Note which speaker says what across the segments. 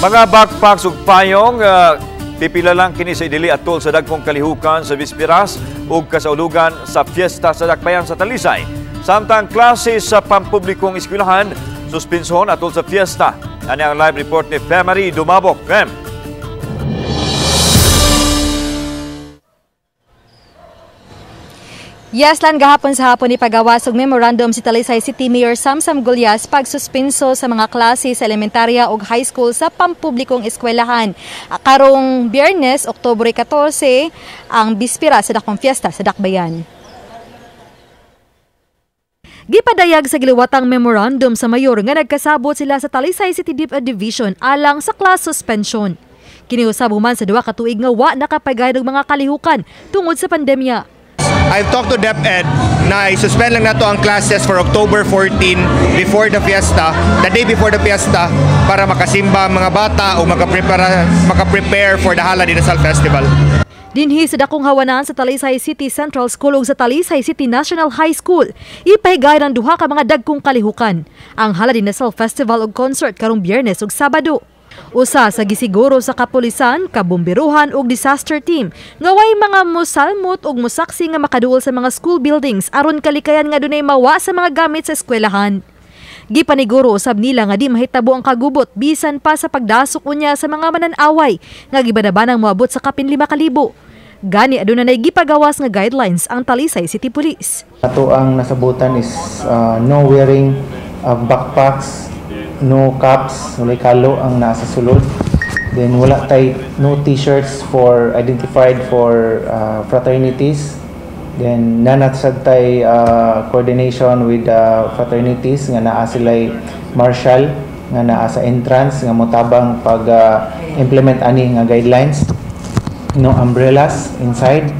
Speaker 1: Mga backpacks ug payong pipila lang kini sa idili atol sa dagkong kalihukan sa bispiras ug kasaulugan sa fiesta sa Dakbayan sa Talisay. Samtang klase sa pampublikong eskwelahan suspensyon atol sa fiesta. Ani ang live report ni Femary Dumabok. Fem.
Speaker 2: Yes, lan gahapon sa hapon ipagawas og memorandum si Talisay City Mayor Samsam Gullas pagsuspenso sa mga klase sa elementarya ug high school sa pampublikong eskwelahan. Karong Biyernes, Oktubre 14, ang bispira sa dakong fiesta sa Dakbayan. Gipadayag sa giliwatang memorandum sa mayor nga nagkasabot sila sa Talisay City DepEd Division alang sa class suspension. Kini usab human sa 2 ka tuig nga wa nakapagayad og mga kalihukan tungod sa pandemya.
Speaker 3: I've talked to DepEd na i-suspend lang nato ang classes for October 14 before the fiesta, the day before the fiesta, para makasimba ang mga bata o makaprepare for the Halad Inasal Festival.
Speaker 2: Dinhi sa dakong hawanan sa Talisay City Central School ug sa Talisay City National High School, ipahigayon ang duha ka mga dagkong kalihukan, ang Halad Inasal Festival ug concert karong Biyernes ug Sabado. Usa sa gisiguro sa kapulisan, kabomberuhan ug disaster team nga way mga musalmot ug musaksi nga makaduol sa mga school buildings aron kalikayan nga dunay mawa sa mga gamit sa eskwelahan. Gipaniguro usab nila nga di mahitabo ang kagubot bisan pa sa pagdasok unya sa mga manan-away nga gibanabanang moabot sa kapin 5,000. Gani aduna nay gipagawas nga guidelines ang Talisay City Police.
Speaker 4: Ato ang nasabutan is no wearing of backpacks, no caps, walay kalo ang nasa sulod. Then wala tay no t-shirts for identified for fraternities. Then nanat sad tay coordination with the fraternities nga naa sila'y marshal nga naa sa entrance nga motabang pag implement ani nga guidelines. No umbrellas inside,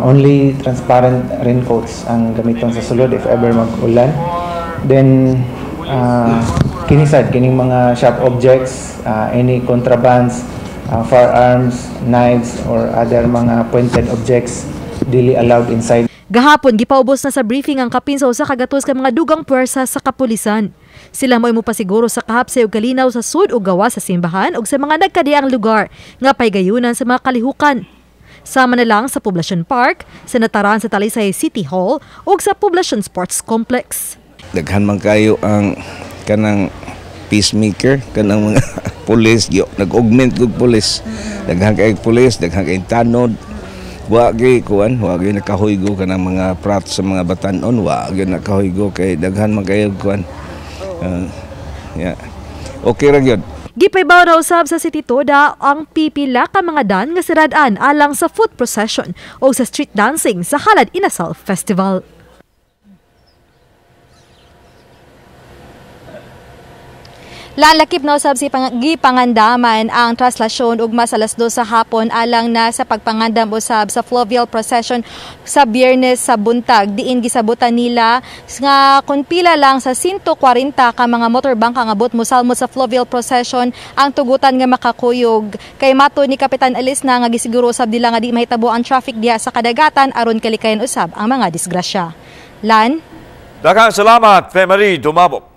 Speaker 4: only transparent raincoats ang gamiton sa sulod if ever mag-ulan. Then kinisad kining mga shop objects, any contrabands, firearms, knives or other mga pointed objects dili allowed inside.
Speaker 2: Gahapon gipaubos na sa briefing ang kapin sa usa ka gatos ka mga dugang puwersa sa kapulisan. Sila mo'y mopasiguro sa kahapsay ug kalinaw sa sud ug gawas sa simbahan ug sa mga nagkadiang lugar nga pahigayunan sa mga kalihukan. Sama na lang sa Poblacion Park, sa nataran sa Talisay City Hall ug sa Poblacion Sports Complex.
Speaker 5: Daghan man kayo ang kanang peacemaker, kanang mga pulis, nag-augment og pulis. Daghan kay pulis, daghan kay tanod. Wa gyud kuan, wa gyud nakahoygo kanang mga prat sa mga batanon, wa gyud nakahoygo kay daghan man kayo kuan. Yeah. Okay ra gyud.
Speaker 2: Gipaybaw na usab sa City Toda ang pipila ka mga dan nga sirad-an alang sa foot procession o sa street dancing sa Halad Inasal Festival. Lalakip na usab si gipangandaman ang traslasyon ugma sa 2:00 sa hapon alang na sa pagpangandam usab sa fluvial procession sa Biyernes sa buntag. Diin gisabutan nila nga kun pila lang sa 140 ka mga motorbangka nga abot mosalmot sa fluvial procession ang tugutan nga makakuyog. Kay mato ni Kapitan Alice na nga gisiguro usab nila nga di mahitabo ang traffic diha sa kadagatan aron kalikayan usab ang mga disgrasya. Lan?
Speaker 1: Daghang salamat, Femary Dumabok.